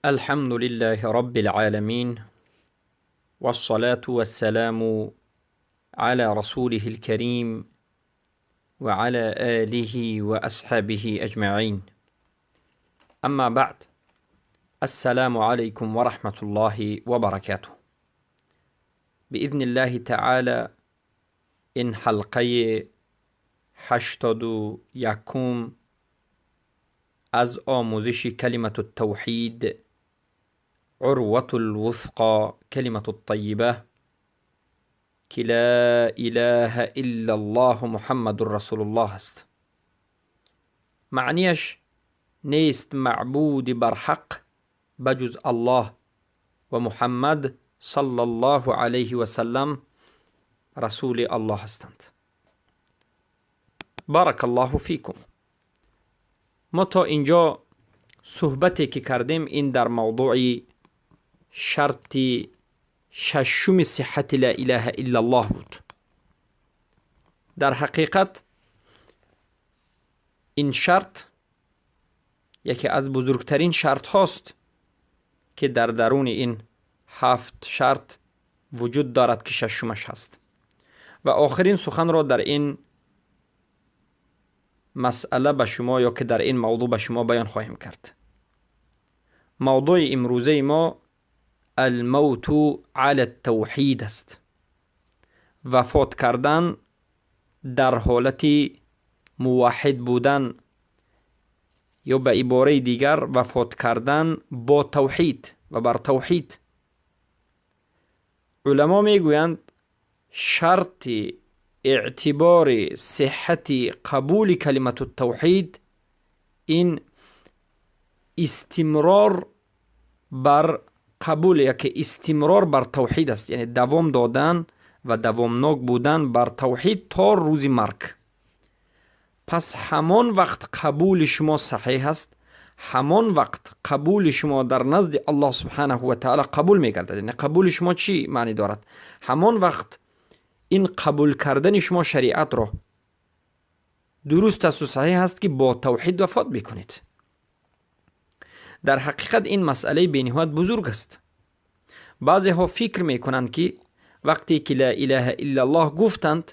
الحمد لله رب العالمين، والصلاة والسلام على رسوله الكريم وعلى آله وأصحابه أجمعين. أما بعد، السلام عليكم ورحمة الله وبركاته. بإذن الله تعالى این حلقه 81 از آموزش کلمة التوحید، عروة الوثقى، کلمة الطیبه، که لا اله الا الله محمد رسول الله است. معنیش نیست معبود برحق بجز الله و محمد صلی الله علیه و سلم رسول الله هستند. بارک الله فیکم. ما تا اینجا صحبتی که کردیم این در موضوع شرط ششم صحت لا اله الا الله بود. در حقیقت این شرط یکی از بزرگترین شرط هاست که در درون این 7 شرط وجود دارد که ششمش هست. و آخرین سخن را در این مسئله به شما یا که در این موضوع به شما بیان خواهیم کرد. موضوع امروزه ما الموت علی التوحید است. وفات کردن در حالت موحد بودن، یا به عباره دیگر وفات کردن با توحید و بر توحید. علما میگویند شرط اعتبار صحت قبول کلمة التوحید این استمرار بر قبول، یا که استمرار بر توحید است، یعنی دوام دادن و دوامناک بودن بر توحید تا روز مرگ. پس همان وقت قبول شما صحیح است، همان وقت قبول شما در نزد الله سبحانه و تعالی قبول میگردد. یعنی قبول شما چی معنی دارد؟ همان وقت این قبول کردن شما شریعت را درست است و صحیح است که با توحید وفات بکنید. در حقیقت این مسئله بی‌نهایت بزرگ است. بعضی ها فکر میکنند که وقتی که لا اله الا الله گفتند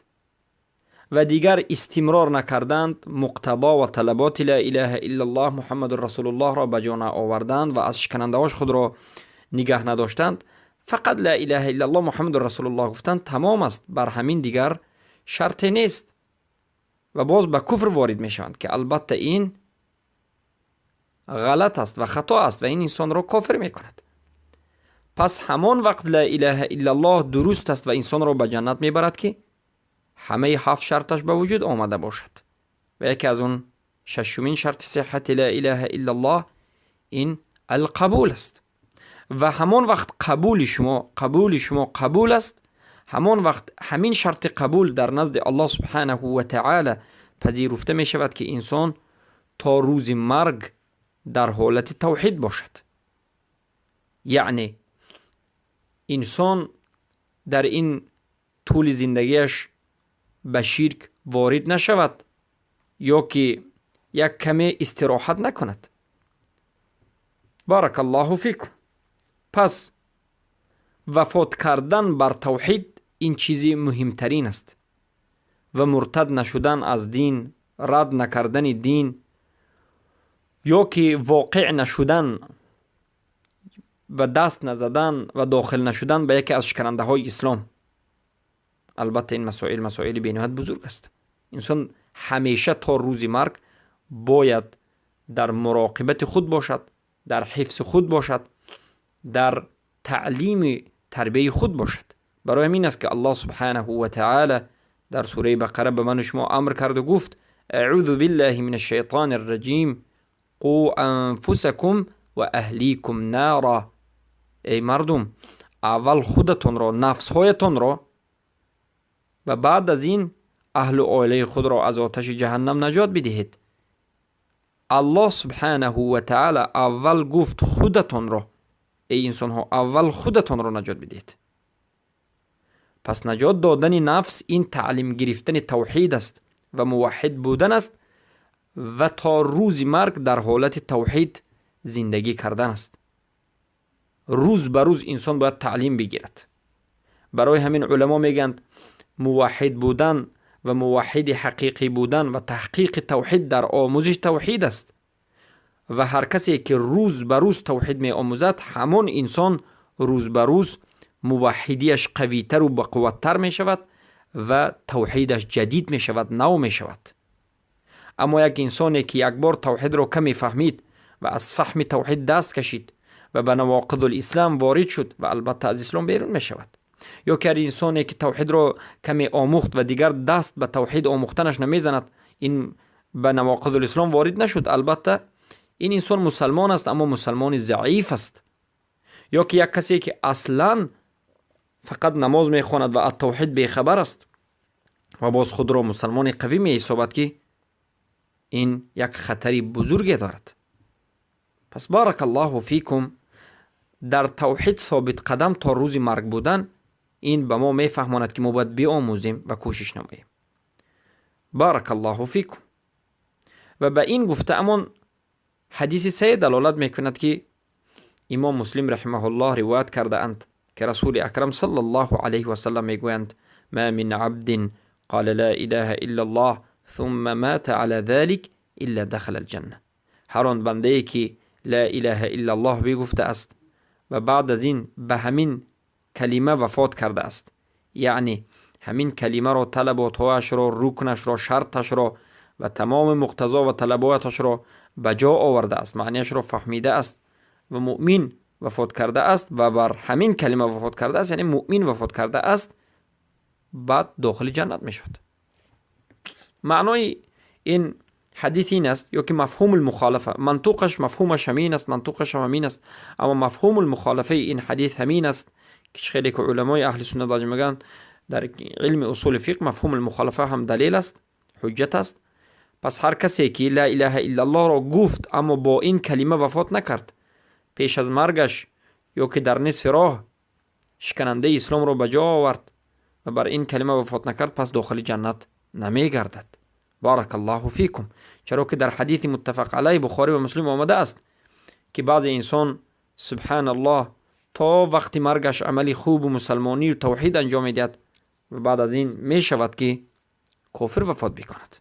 و دیگر استمرار نکردند، مقتضا و طلبات لا اله الا الله محمد رسول الله را به جا آوردند و از شکننده هاش خود را نگه نداشتند، فقط لا اله الا الله محمد رسول الله گفتند، تمام است، بر همین دیگر شرط نیست و باز به کفر وارد میشوند که البته این غلط است و خطا است و این انسان را کافر میکند. پس همان وقت لا اله الا الله درست است و انسان را به جنت میبرد که همه 7 شرطش به وجود آمده باشد. و یکی از اون ششمین شرط صحت لا اله الا الله این القبول است. و همان وقت قبول شما قبول است، همان وقت همین شرط قبول در نزد الله سبحانه و تعالی پذیرفته می شود که انسان تا روز مرگ در حالت توحید باشد. یعنی انسان در این طول زندگیش به شرک وارد نشود یا که یک کمی استراحت نکند. بارک الله فیکم. پس وفات کردن بر توحید این چیزی مهمترین است و مرتد نشدن از دین، رد نکردن دین یا که واقع نشدن و دست نزدن و داخل نشدن به یکی از شکننده های اسلام. البته این مسائل بی‌نهایت بزرگ است. انسان همیشه تا روز مرگ باید در مراقبت خود باشد، در حفظ خود باشد، در تعلیم تربیه خود باشد. برای همین است که الله سبحانه و تعالی در سوره بقره به من و شما امر کرد و گفت اعوذ بالله من الشیطان الرجیم قوا انفسکم و اهلیکم نارا. ای مردم، اول خودتون را، نفسهایتون را و بعد از این اهل و عائله خود را از آتش جهنم نجات بدهید. الله سبحانه و تعالی اول گفت خودتون را، ای انسان ها، اول خودتون را نجات بدهید. پس نجات دادن نفس این تعلیم گرفتن توحید است و موحد بودن است و تا روز مرگ در حالت توحید زندگی کردن است. روز به روز انسان باید تعلیم بگیرد. برای همین علما میگند موحد بودن و موحد حقیقی بودن و تحقیق توحید در آموزش توحید است و هر کسی که روز به روز توحید می آموزد همان انسان روز به روز موحدیش قویتر و بقوتتر می شود و توحیدش جدید می شود، نو می شود. اما یک انسانی که یک بار توحید را کمی فهمید و از فهم توحید دست کشید و به نواقض الاسلام وارد شد و البته از اسلام بیرون می شود، یا که انسانی که توحید را کمی آموخت و دیگر دست به توحید آموختنش نمیزند، این به نواقض الاسلام وارد نشد، البته این انسان مسلمان است اما مسلمان ضعیف است. یا که یک کسی که اصلا فقط نماز میخواند و از توحید بیخبر است و باز خود را مسلمان قوی می حسابد که این یک خطری بزرگی دارد. پس بارک الله فیکم، در توحید ثابت قدم تا روز مرگ بودن این به ما میفهماند که ما باید بیاموزیم و کوشش نماییم. بارک الله فیکم. و به این گفته امان حدیث سه دلالت میکند که امام مسلم رحمه الله روایت کرده اند که رسول اکرم صلی الله علیه و سلم میگویند ما من عبد قال لا اله الا الله ثم مات على ذلك الا دخل الجنه. هر آن بنده ای که لا اله الا الله بگفته است و بعد از این به همین کلمه وفات کرده است، یعنی همین کلمه را، طلباتهایش را، رکنش را، شرطش را و تمام مقتضا و طلباتش را به جا آورده است، معنیش را فهمیده است و مؤمن وفات کرده است و بر همین کلمه وفات کرده است، یعنی مؤمن وفات کرده است، بعد داخل جنت می شود. معنای این حدیث این است، یا که مفهوم المخالفه، منطوقش مفهومش همین است، منطوقش هم همین است، اما مفهوم المخالفه این حدیث همین است که خیلی که علمای اهل سنت و میگن در علم اصول فقه مفهوم المخالفه هم دلیل است، حجت است. پس هر کسی که لا اله الا الله را گفت اما با این کلمه وفات نکرد، پیش از مرگش یا که در نصف راه شکننده اسلام را به جا آورد و بر این کلمه وفات نکرد، پس داخل جنت نمیگردد. بارک الله فیکم. چرا که در حدیث متفق علیه بخاری و مسلم آمده است که بعض انسان سبحان الله تا وقتی مرگش عملی خوب و مسلمانی و توحید انجام میدهد و بعد از این میشود که کافر وفات میکند،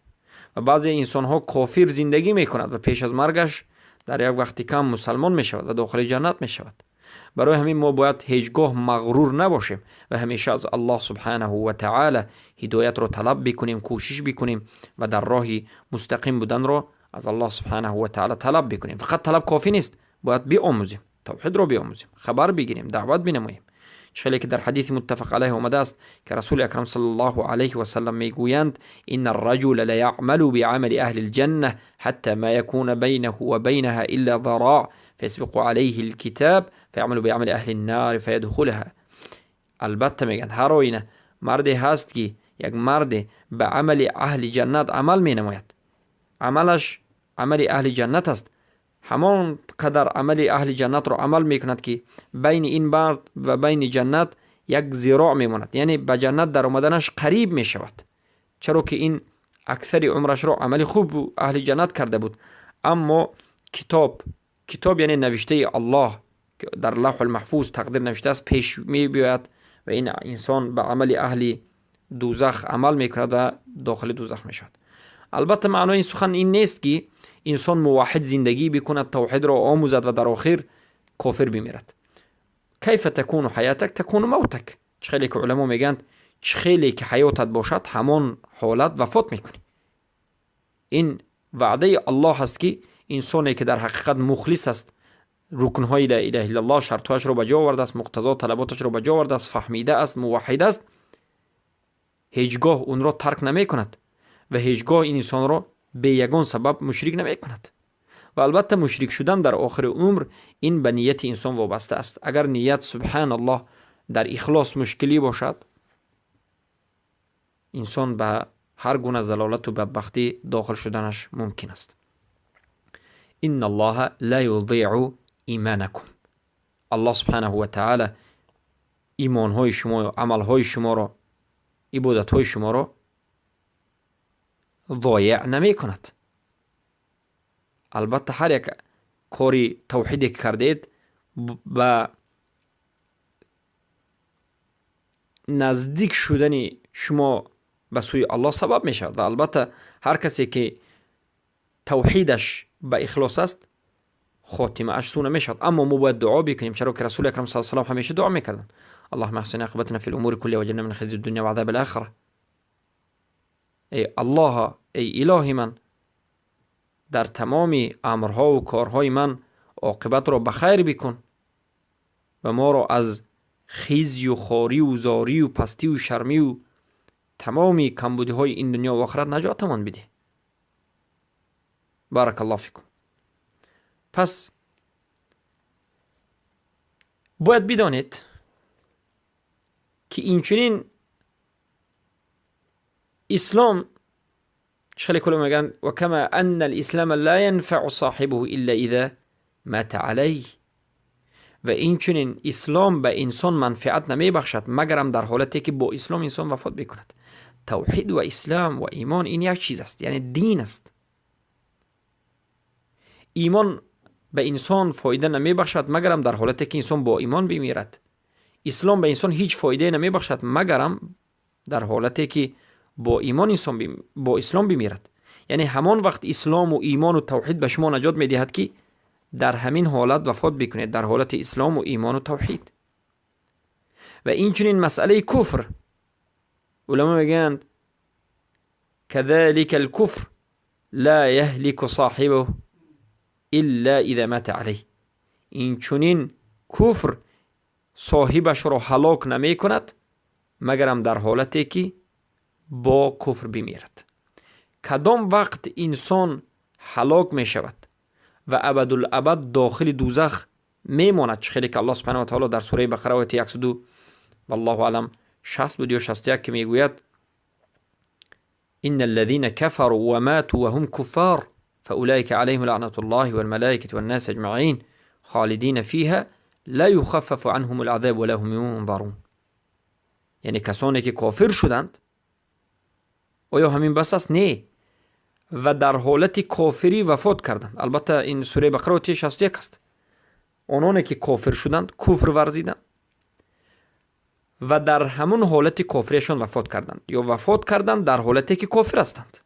و بعضی انسان ها کافر زندگی میکند و پیش از مرگش در یک وقتی کم مسلمان میشود و داخل جنت میشود. برای همین ما باید هیچگاه مغرور نباشیم و همیشه از الله سبحانه و تعالی هدایت رو طلب بکنیم، کوشش بکنیم و در راه مستقیم بودن رو از الله سبحانه و تعالی طلب بکنیم. فقط طلب کافی نیست، باید بیاموزیم، توحید رو بیاموزیم، خبر بگیریم، دعوت بنماییم. چه که در حدیث متفق علیه آمده است که رسول اکرم صلی الله علیه و سلم میگویند ان الرجل لیعمل بعمل اهل الجنه حتى ما يكون بينه وبينها الا ذراع فيسبق عليه الكتاب فيعمل بعمل اهل النار فيدخلها. البته میگن هر آینه مردی هست که یک مرد به عمل اهل جنت عمل می نماید، عملش عمل اهل جنت است، همان قدر عمل اهل جنت رو عمل میکند که بین این مرد و بین جنت یک ذراع میماند، یعنی به جنت در آمدنش قریب میشود، چرا که این اکثر عمرش رو عمل خوب اهل جنت کرده بود. اما کتاب یعنی نوشته الله که در لوح المحفوظ تقدیر نوشته است پیش می بیاید و این انسان به عمل اهل دوزخ عمل میکند و داخل دوزخ میشود. البته معنای این سخن این نیست که انسان موحد زندگی بکند، توحید را آموزد و در آخر کافر بمیرد. کیف تکون حیاتک تکون موتک. خیلی که علما میگن خیلی که حیاتت باشد همان حالت وفات میکنی. این وعده الله هست که انسانی که در حقیقت مخلص است، رکنهای لا اله الا الله شرطهایش را به جا آورده است، مقتضا طلباتش را به جا آورده است، فهمیده است، موحد است، هیچگاه اون را ترک نمیکند و هیچگاه این انسان را به یگان سبب مشرک نمیکند. و البته مشرک شدن در آخر عمر این به نیت انسان وابسته است. اگر نیت سبحان الله در اخلاص مشکلی باشد، انسان به هر گونه ضلالت و بدبختی داخل شدنش ممکن است. ان الله لا یضیع ایمانکم. الله سبحانه و تعالی ایمانهای شما، عملهای شما را، عبادتهای شما را ضایع نمی کند. البته هر یک کاری توحیدی که کردید به نزدیک شدن شما به سوی الله سبب می شود. و البته هر کسی که توحیدش به اخلاص است خاتمه اش سو نمی شود. اما ما باید دعا بکنیم، چرا که رسول اکرم صلی الله علیه و سلم همیشه دعا میکردند: اللهم احسن عاقبتنا فی الامور كلها واجرنا من خزي الدنيا وعذاب الاخره. ای الله، ای الهی من، در تمام امرها و کارهای من عاقبت را به خیر بکن و ما را از خزی و خواری و زاری و پستی و شرمی و تمام کمبودی های این دنیا و آخرت نجاتمان بده. بارک الله فیکم. پس باید بدانید که اینچنین اسلام خیلی کلو میگن و کما ان الاسلام لا ينفع صاحبه الا اذا مات علیه، و اینچنین اسلام به انسان منفعت نمیبخشد مگرم در حالتی که با اسلام انسان وفات بکند. توحید و اسلام و ایمان این یک چیز است، یعنی دین است. ایمان به انسان فایده نمیبخشد مگرم در حالتی که انسان با ایمان بمیرد. اسلام به انسان هیچ فایده نمیبخشد مگرم در حالتی که با ایمان انسان با اسلام بمیرد. یعنی همان وقت اسلام و ایمان و توحید به شما نجات میدهد که در همین حالت وفات بکنید، در حالت اسلام و ایمان و توحید. و این چنین مسئله کفر، علما میگند كذلك الكفر لا يهلك صاحبه الا اذا مات عليه. این چنین کفر صاحبش را هلاک نمی کند مگرم در حالتی که با کفر بمیرد. کدام وقت انسان هلاک می شود و ابدالابد داخل دوزخ میماند، چه خیلی که الله سبحانه و تعالی در سوره بقره آیه 102 والله اعلم 60 بود یا 61 که میگوید ان الذين كفروا وماتوا وهم كفار فاولئك عليهم لعنة الله والملائكة والناس اجمعين خالدين فيها لا يخفف عنهم العذاب ولا هم ينظرون. یعنی کسانی که کافر شدند، آیا همین بس است؟ نه، و در حالت کافری وفات کردند. البته این سوره بقره آیه 61 است. آنانی که کافر شدند، کفر ورزیدند و در همون حالت کافریشان وفات کردند، یا وفات کردند در حالتی که کافر هستند،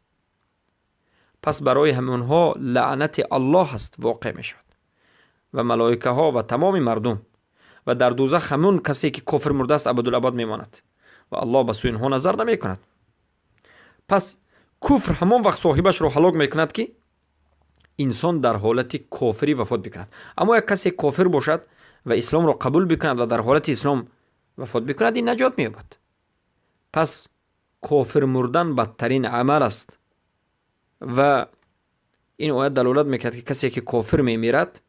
پس برای همونها لعنت الله است واقع می شود و ملائکه ها و تمام مردم، و در دوزخ همون کسی که کافر مرده است ابدالابد میماند و الله به سوی اینها نظر نمی کند. پس کفر همان وقت صاحبش را هلاک میکند که انسان در حالت کافری وفات بکند. اما یک کسی کافر باشد و اسلام را قبول بکند و در حالت اسلام وفات بکند، این نجات مییابد. پس کافر مردن بدترین عمل است و این آیت دلالت میکند که کسی که کافر میمیرد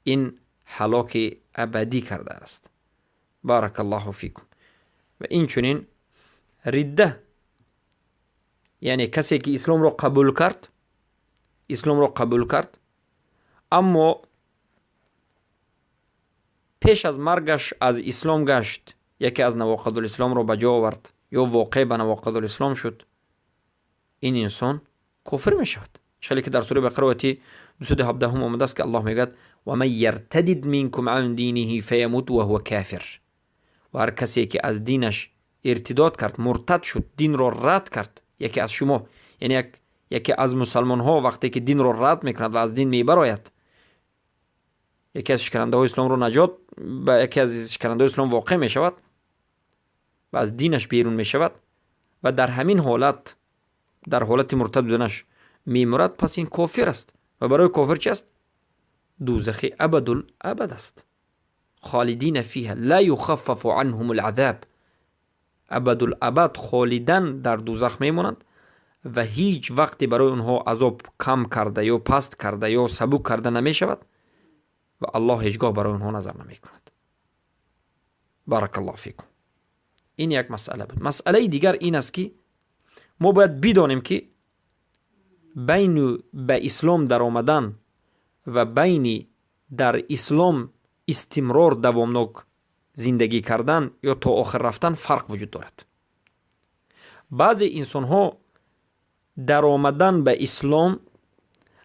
این هلاک ابدی کرده است. بارک الله فیکم. و این چنین رده، یعنی کسی که اسلام را قبول کرد، اسلام را قبول کرد اما پیش از مرگش از اسلام گشت، یکی از نواقض الاسلام را به جا آورد یا واقع به نواقض الاسلام شد، این انسان کافر می شود. چلی که در سوره بقره آیه 217 آمده است که الله میگوید و من یرتدد منکم عن دینه فیموت وهو کافر. و هر کسی که از دینش ارتداد کرد، مرتد شد، دین را رد کرد، یکی از شما، یعنی یکی از مسلمان ها وقتی که دین را رد میکند و از دین میبراید، یکی از شکننده های اسلام رو نجات به یکی از شکننده های اسلام واقع می شود و از دینش بیرون می شود و در همین حالت، در حالت مرتد بودنش میمرد، پس این کافر است. و برای کافر چی است؟ دوزخ ابدالابد است. خالدین فیها لا یخفف عنهم العذاب. ابدالابد خالدن در دوزخ میمونند و هیچ وقتی برای اونها عذاب کم کرده یا پست کرده یا سبک کرده نمی شود و الله هیچگاه برای اونها نظر نمی کند. بارک الله فیکم. این یک مسئله بود. مسئله دیگر این است که ما باید بدانیم که بین به اسلام در آمدن و بین در اسلام استمرار دوامناک زندگی کردن یا تا آخر رفتن فرق وجود دارد. بعضی انسان ها در آمدن به اسلام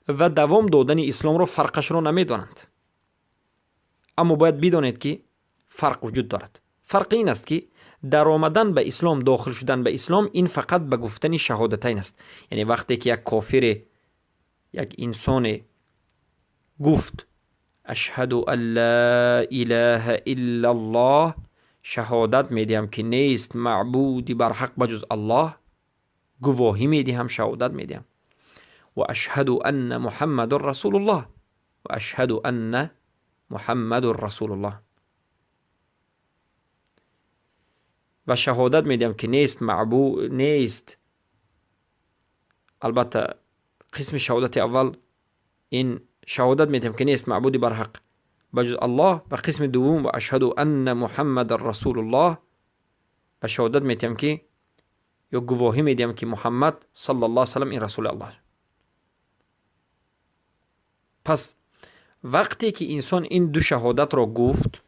و دوام دادن اسلام را فرقش را نمیدانند. اما باید بدانید که فرق وجود دارد. فرق این است که در آمدن به اسلام، داخل شدن به اسلام، این فقط به گفتن شهادتین است. یعنی وقتی که یک کافر، یک انسان گفت اشهد ان لا اله الا الله، شهادت میدهم که نیست معبودی بر حق بجز الله، گواهی میدهم، شهادت میدهم، و اشهد ان محمد رسول الله، و اشهد ان محمد رسول الله، و شهادت میدهم که نیست معبود نیست. البته قسم شهادت اول این شهادت میدهم که نیست معبودی بر حق بجز الله، و قسم دوم و اشهد ان محمد رسول الله، و شهادت میدهم که یا گواهی میدهم که محمد صلی الله علیه وسلم این رسول الله. پس وقتی که انسان این دو شهادت را گفت،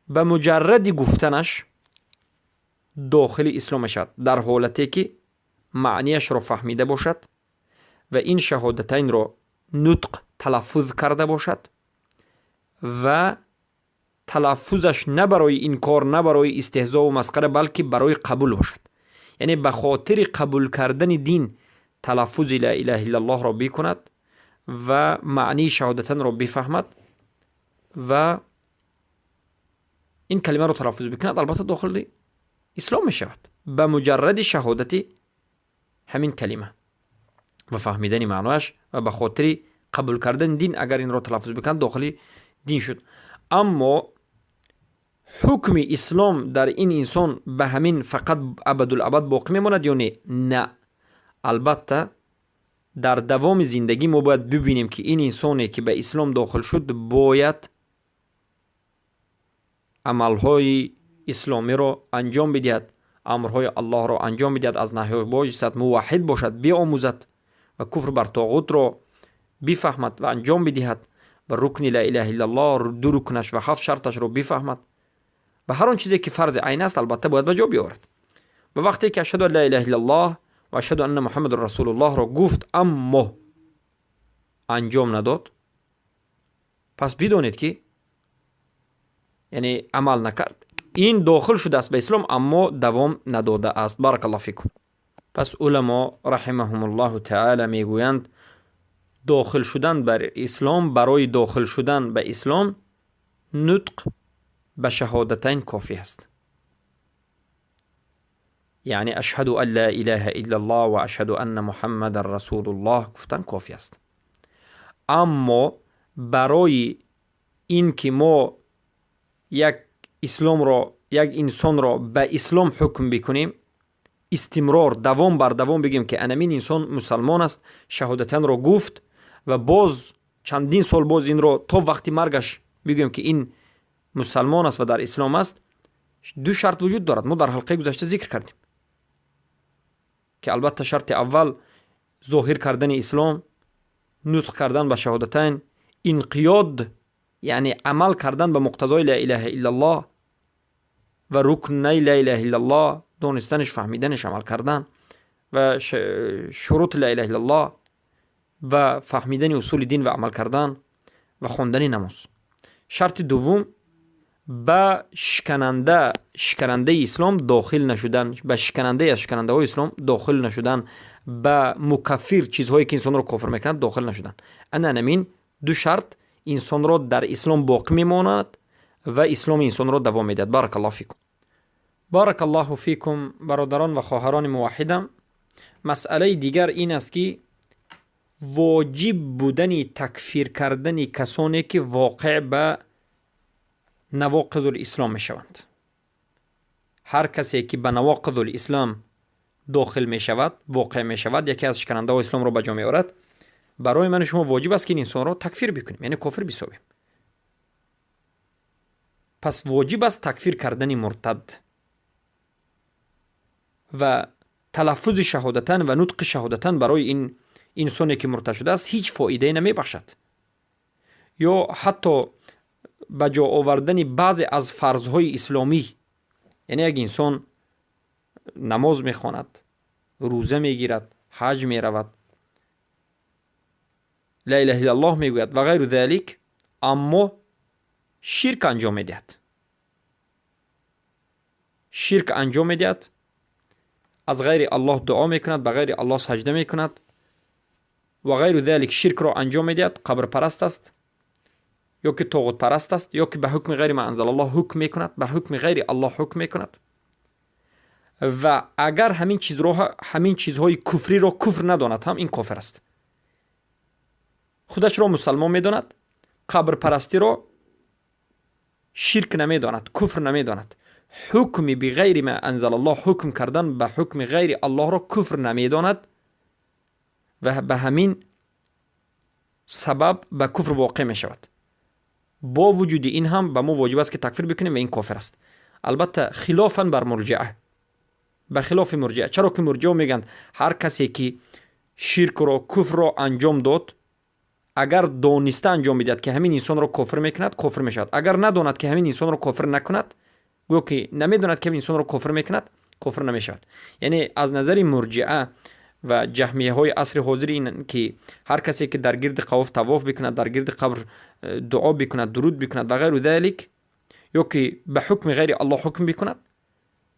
به مجرد گفتنش داخل اسلام شد، در حالتی که معنیش را فهمیده باشد و این شهادتین را نطق تلفظ کرده باشد و تلفظش نه برای انکار، نه برای استهزا و مسخره، بلکه برای قبول باشد. یعنی به خاطر قبول کردن دین تلفظ لا اله الا الله را بکند و معنی شهادتین را بفهمد و این کلمه را تلفظ بکند، البته داخل اسلام می شود به مجرد شهادت همین کلمه و فهمیدن معنایش و به خاطر قبول کردن دین اگر این را تلفظ بکند داخل دین شد. اما حکم اسلام در این انسان به همین فقط ابدالابد باقی میماند یا نه؟ نه، البته در دوام زندگی ما باید ببینیم که این انسانی که به اسلام داخل شد باید عملهای اسلامی را انجام بدهد، امرهای الله را انجام بدهد، از نهی‌ها بایستد، موحد باشد، بیاموزد و کفر بر طاغوت را بفهمد و انجام بدهد و رکن لا اله الا الله، دو رکنش و هفت شرطش را بفهمد و هر آن چیزی که فرض عین است البته باید به جا بیاورد. و وقتی که اشهد ان لا اله الا الله و اشهد ان محمد رسول الله را گفت اما انجام نداد، پس بدانید که یعنی عمل نکرد، این داخل شده است به اسلام اما دوام نداده است. بارک الله فیکم. پس علما رحمهم الله تعالی میگویند داخل شدن بر اسلام، برای داخل شدن به اسلام نطق به شهادتین کافی است. یعنی اشهد ان لا اله الا الله و اشهد ان محمد رسول الله گفتن کافی است. اما برای این که ما یک اسلام را، یک انسان را به اسلام حکم بکنیم، استمرار، دوام بر دوام بگیم که انمین انسان مسلمان است، شهادتین را گفت و باز چندین سال باز این را تا وقتی مرگش بگیم که این مسلمان است و در اسلام است، دو شرط وجود دارد. ما در حلقه گذشته ذکر کردیم که البته شرط اول ظاهر کردن اسلام، نطق کردن به شهادتین، انقیاد یعنی عمل کردن به مقتضای لا اله الا الله و رکن لا اله الا الله، دانستنش، فهمیدنش، عمل کردن و شروط لا اله الا الله و فهمیدن اصول دین و عمل کردن و خواندن نماز. شرط دوم به شکننده اسلام داخل نشدن، به شکننده از شکننده های اسلام داخل نشدن، به مکفر چیزهایی که انسان را کافر میکند داخل نشدن. همین دو شرط انسان را در اسلام باقی میماند و اسلام انسان را دوام میدهد. بارک الله فیکم. بارک الله فیکم. برادران و خواهران موحدم، مسئله دیگر این است که واجب بودن تکفیر کردن کسانی که واقع به نواقض الاسلام میشوند. هر کسی که به نواقض الاسلام داخل میشود، واقع میشود، یکی از شکننده اسلام را به جا میآورد، برای من شما واجب است که این انسان را تکفیر بکنیم، یعنی کافر بسازیم. پس واجب است تکفیر کردن مرتد و تلفظ شهادتن و نطق شهادتن برای این انسانی که مرتد شده است هیچ فایده نمیبخشد، یا حتی به جا آوردن بعضی از فرضهای اسلامی. یعنی یک انسان نماز میخواند، روزه میگیرد، حج میرود، لا اله الا الله میگوید و غیر ذلک، اما شرک انجام میدهد. شرک انجام میدهد، از غیر الله دعا میکند، به غیر الله سجده میکند و غیر ذلك شرک را انجام میدهد، قبر پرست است یا که طاغوت پرست است یا که به حکم غیر ما انزل الله حکم میکند، به حکم غیر الله حکم میکند و اگر همین چیزهای کفری را کفر نداند هم این کافر است. خودش را مسلمان میداند، قبر پرستی را شرک نمیداند، کفر نمیداند، حکم بغیر ما انزل الله، حکم کردن به حکم غیر الله را کفر نمیداند و به همین سبب به کفر واقع می شود. با وجود این هم به ما واجب است که تکفیر بکنیم و این کافر است. البته خلافا بر مرجعه، به خلاف مرجعه. چرا که مرجعه میگن هر کسی که شرک را کفر را انجام داد، اگر دانسته انجام میدهد که همین انسان را کافر میکند، کافر میشود. اگر نداند که همین انسان را کافر نکند، گویا که نمیداند که همین انسان را کافر میکند، کافر نمیشود. یعنی از نظر مرجعه و جهمیه های عصر حاضر این که هر کسی که در گرد قواف طواف بکند، در گرد قبر دعا بکند، درود بکند و غیر ذلك، یا که به حکم غیر الله حکم بکند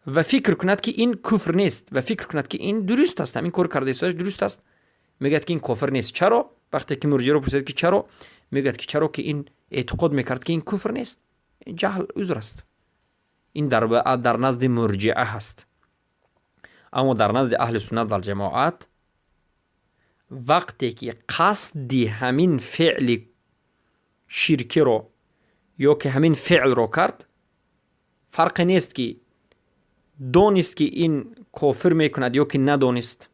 و فکر کند که این کفر نیست و فکر کند که این درست است، همین کار کرده ایستادش درست است، میگه که این کافر نیست. چرا؟ وقتی که مرجعه رو پرسید که چرا، میگه که چرا که این اعتقاد میکرد که این کفر نیست، این جهل عذر است. این در نزد مرجعه هست. اما در نزد اهل سنت و الجماعت وقتی که قصدی همین فعل شرکی رو یا که همین فعل رو کرد، فرق نیست که دانست که این کافر میکند یا که ندانست.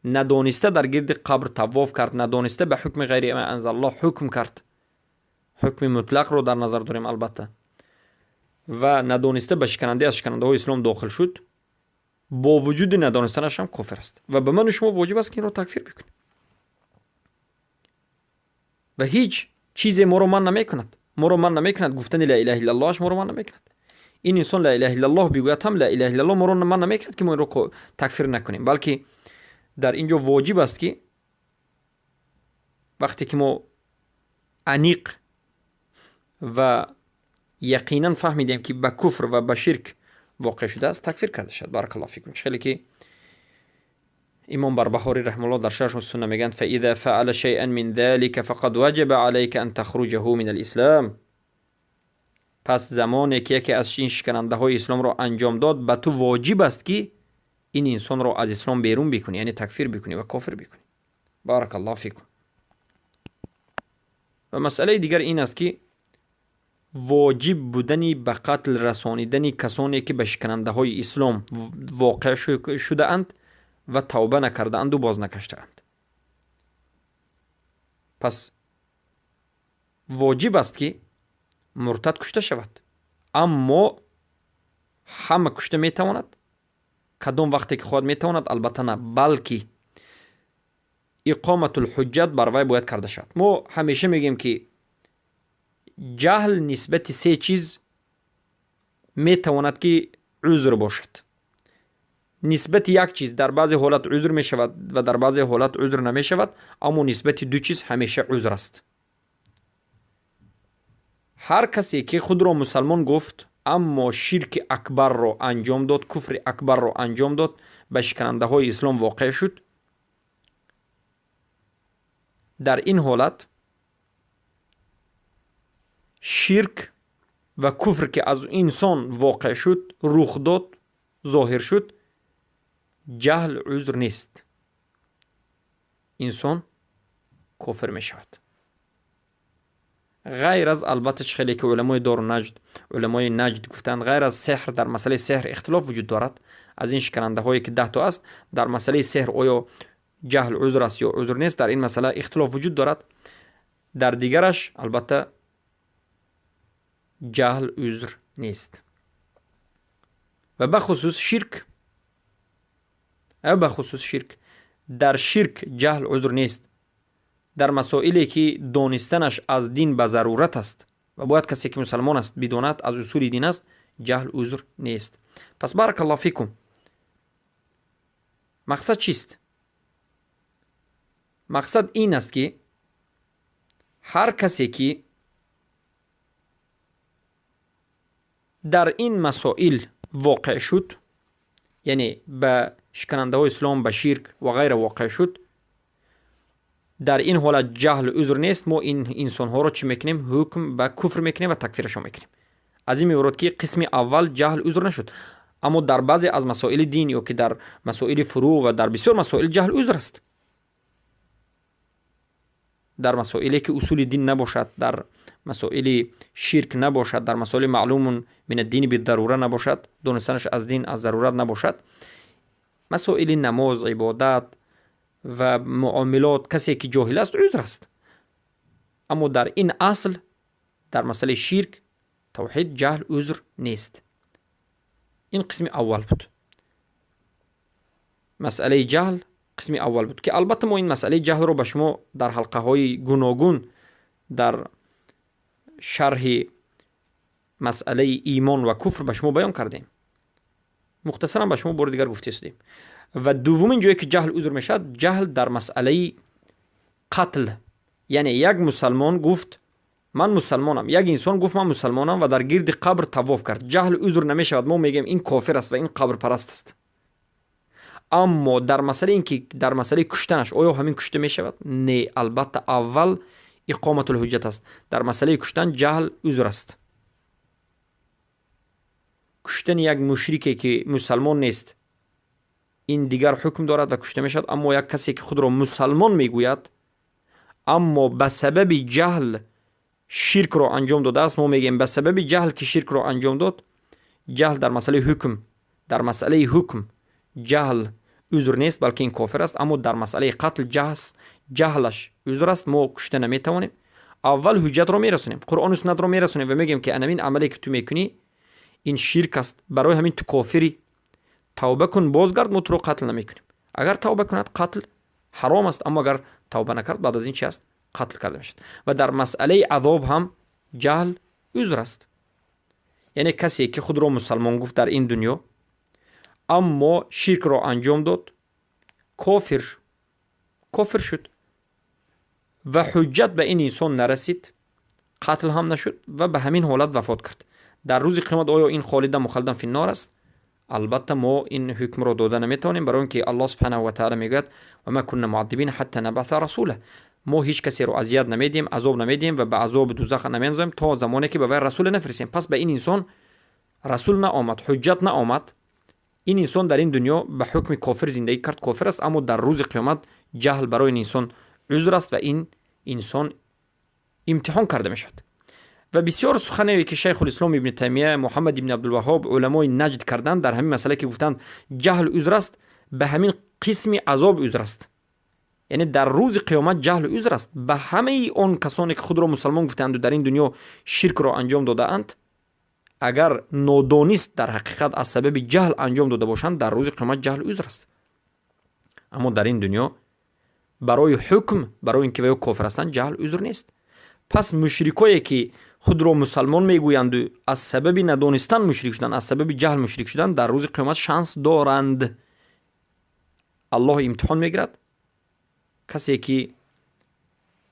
ندانسته در گرد قبر طواف کرد، ندانسته به حکم غیر ما انزل الله حکم کرد، حکم مطلق رو در نظر داریم البته، و ندانسته به شکننده از شکننده های اسلام داخل شد، با وجود ندانستنش هم کافر است و به من و شما واجب است که این رو تکفیر بکنیم و هیچ چیز ما رو من نمیکند، ما رو من نمیکند گفتن لا اله الا الله ما رو من نمیکند. این انسان لا اله الا الله بگوید هم لا اله الا الله ما رو من نمیکند که ما این رو تکفیر نکنیم، بلکه در اینجا واجب است که وقتی که ما عمیق و یقینا فهمیدیم که به کفر و به شرک واقع شده است، تکفیر کرده شد. بارک الله فیکم. خیلی که امام بربهاری رحمه الله در شرح السنه میگن فاذا فعل شيئا من ذلك فقد وجب عليك ان تخرجه من الاسلام. پس زمانی که یکی از این شکننده های اسلام را انجام داد، به تو واجب است که این انسان را از اسلام بیرون بکنی، یعنی تکفیر بکنی و کافر بکنی. بارک الله فیکم. و مسئله دیگر این است که واجب بودنی به قتل رسانیدن کسانی که به شکننده های اسلام واقع شده اند و توبه نکرده اند و باز نکشته اند. پس واجب است که مرتد کشته شود، اما همه کشته میتواند، کدام وقتی که خود میتواند البته نه، بلکه اقامت الحجت بر وی باید کرده شود. ما همیشه میگیم که جهل نسبت سه چیز میتواند که عذر باشد. نسبت یک چیز در بعضی حالت عذر می شود و در بعضی حالت عذر نمی شود، اما نسبت دو چیز همیشه عذر است. هر کسی که خود را مسلمان گفت اما شرک اکبر را انجام داد، کفر اکبر را انجام داد، به شکننده های اسلام واقع شد، در این حالت شرک و کفر که از انسان واقع شد، رخ داد، ظاهر شد، جهل عذر نیست، انسان کافر می شود. غیر از البته خیلی که علمای دار نجد، علمای نجد گفتند غیر از سحر، در مسئله سحر اختلاف وجود دارد. از این شکننده هایی که 10 تا است، در مسئله سحر آیا جهل عذر است یا عذر نیست، در این مسئله اختلاف وجود دارد. در دیگرش البته جهل عذر نیست. و بخصوص شرک، بخصوص شرک، در شرک جهل عذر نیست. در مسائلی که دانستنش از دین به ضرورت است و باید کسی که مسلمان است بداند، از اصول دین است، جهل عذر نیست. پس بارک الله فیکم. مقصد چیست؟ مقصد این است که هر کسی که در این مسائل واقع شد، یعنی به شکننده های اسلام، به شرک و غیره واقع شد، در این حالت جهل عذر نیست. ما این انسان ها رو چی میکنیم؟ حکم به کفر میکنیم و تکفیرشون میکنیم. از این میبرد که قسم اول جهل عذر نشد، اما در بعضی از مسائل دین یا که در مسائل فروع و در بسیار مسائل جهل عذر است. در مسائلی که اصول دین نباشد، در مسائل شرک نباشد، در مسائل معلوم من الدین بالضروره نباشد، دونستنش از دین از ضرورت نباشد، مسائل نماز، عبادت و معاملات، کسی که جاهل است عذر است. اما در این اصل، در مسئله شرک، توحید، جهل عذر نیست. این قسم اول بود، مسئله جهل قسم اول بود که البته ما این مسئله جهل رو به شما در حلقه های گوناگون در شرح مسئله ایمان و کفر به شما بیان کردیم، مختصرا به شما بار دیگر گفته شدیم. و دومین جایی که جهل عذر میشد، جهل در مسئله قتل. یعنی یک مسلمان گفت من مسلمانم، یک انسان گفت من مسلمانم و در گرد قبر طواف کرد، جهل عذر نمیشود. ما میگیم این کافر است و این قبر پرست است. اما در مسئله این که در مسئله کشتنش آیا همین کشته میشود؟ نه، البته اول اقامت الحجت است. در مسئله کشتن جهل عذر است. کشتن یک مشرکی که مسلمان نیست این دیگر حکم دارد و کشته میشود. اما یک کسی که خود را مسلمان میگوید اما به سبب جهل شرک را انجام داده است، ما میگیم به سبب جهل که شرک را انجام داد، جهل در مسئله حکم، در مسئله حکم جهل عذر نیست بلکه این کافر است. اما در مسئله قتل جهلش عذر است، ما کشته نمیتوانیم. اول حجت را میرسونیم، قرآن و سنت را میرسونیم و میگیم که همین عملی که تو میکنی این شرک است، برای همین تو کافری، توبه کن بازگرد، ما تو رو قتل نمیکنیم. اگر توبه کند قتل حرام است، اما اگر توبه نکرد بعد از این چی است؟ قتل کرده میشد. و در مسئله عذاب هم جهل عذر است. یعنی کسی که خود را مسلمان گفت در این دنیا اما شرک را انجام داد، کافر شد و حجت به این انسان نرسید، قتل هم نشد و به همین حالت وفات کرد، در روز قیامت آیا این خالد مخلدن فی النار است؟ البته ما این حکم را داده نمیتوانیم، برای اینکه الله سبحانه و تعالی میگوید و ما كنا معذبین حتی نبعث رسولا. ما هیچ کسی رو اذیت نمیدیم، عذاب نمیدیم و به عذاب دوزخ نمیندازیم تا زمانی که به وی رسول نفرستیم. پس به این انسان رسول نآمد، حجت نآمد، این انسان در این دنیا به حکم کافر زندگی کرد، کافر است. اما در روز قیامت جهل برای این انسان عذر است و این انسان امتحان کرده میشد. و بسیار سخنی که شیخ الاسلام ابن تیمیه، محمد ابن عبدالوهاب، علمای نجد کردند در همین مسئله که گفتند جهل عذر است، به همین قسم عذاب عذر است. یعنی در روز قیامت جهل عذر است به همه آن کسانی که خود را مسلمان گفتند و در این دنیا شرک را انجام داده‌اند. اگر نادانست در حقیقت از سبب جهل انجام داده باشند، در روز قیامت جهل عذر است. اما در این دنیا برای حکم، برای اینکه وی کافر هستند، جهل عذر نیست. پس مشرکایی که خود را مسلمان میگویند و از سبب ندانستن مشرک شدن، از سبب جهل مشرک شدن، در روز قیامت شانس دارند. الله امتحان میگیرد. کسی که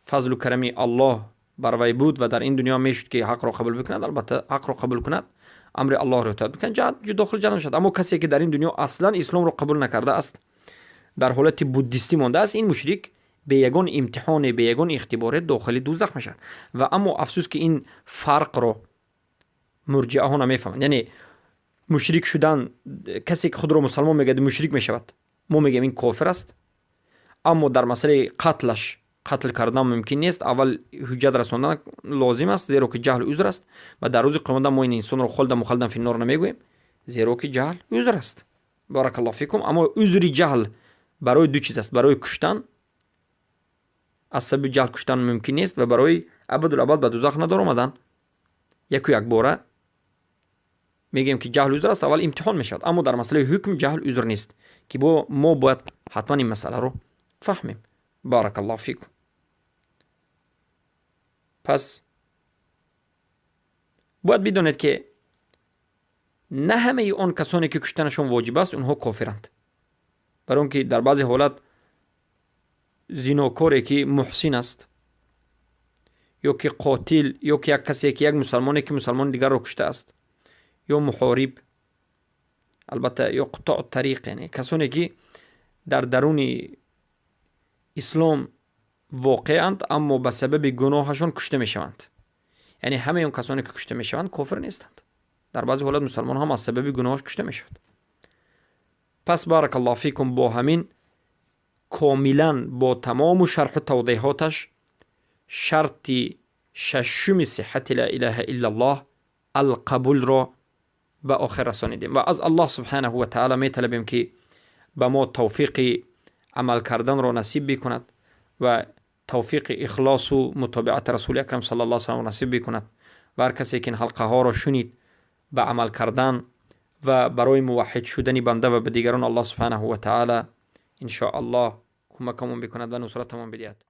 فضل و کرم الله بر وی بود و در این دنیا میشد که حق را قبول بکند، البته حق را قبول کند، امر الله را اطاعت بکند، داخل جنت شد. اما کسی که در این دنیا اصلا اسلام را قبول نکرده است، در حالت بودیستی مانده است، این مشرک به یگان امتحان، به یگان اختبار داخل دوزخ میشد. و اما افسوس که این فرق را مرجئه ها نمیفهمند. یعنی مشرک شدن، کسی که خود را مسلمان میگه مشرک میشود، ما میگیم این کافر است. اما در مسئله قتلش، قتل کردن ممکن نیست، اول حجت رساندن لازم است، زیرا که جهل عذر است. و در روز قیامت ما این انسان را خلد مخلدن فی النار نمیگوییم، زیرا که جهل عذر است. بارک الله فیکم. اما عذر جهل برای دو چیز است: برای کشتن، از سبب جهل کشتن ممکن نیست، و برای ابدالابد به دوزخ ندار آمدن. یک و یک باره میگیم که جهل عذر است، اول امتحان میشود. اما در مسئله حکم جهل عذر نیست که با ما باید حتما این مسئله رو فهمیم. بارک الله فیکم. پس باید بدانید که نه همه آن کسانی که کشتنشون واجب است اونها کافرند. برای اینکه در بعضی حالت زیناکاری که محسن است، یا که قاتل، یا که یک کسی که یک مسلمانی که مسلمان دیگر را کشته است، یا محارب، البته یا قطاع طریق، یعنی کسانی که در درون اسلام واقعند اما به سبب گناهشان کشته میشوند. یعنی همه اون کسانی که کشته میشوند کافر نیستند. در بعضی حالات مسلمان هم از سبب گناهش کشته میشوند. پس بارک الله فیکم با همین کاملا با تمام شرح و توضیحاتش شرط ششم صحت لا اله الا الله القبول را به آخر رسانیدیم و از الله سبحانه و تعالی میطلبیم که به ما توفیق عمل کردن را نصیب بکند و توفیق اخلاص و متابعت رسول اکرم صلی الله علیه و نصیب بکند و هر کسی که این حلقه ها را شنید به عمل کردن و برای موحد شدن بنده و به دیگران الله سبحانه و تعالی ان شاء الله کمکمون بکند و نصرتمون بدهد.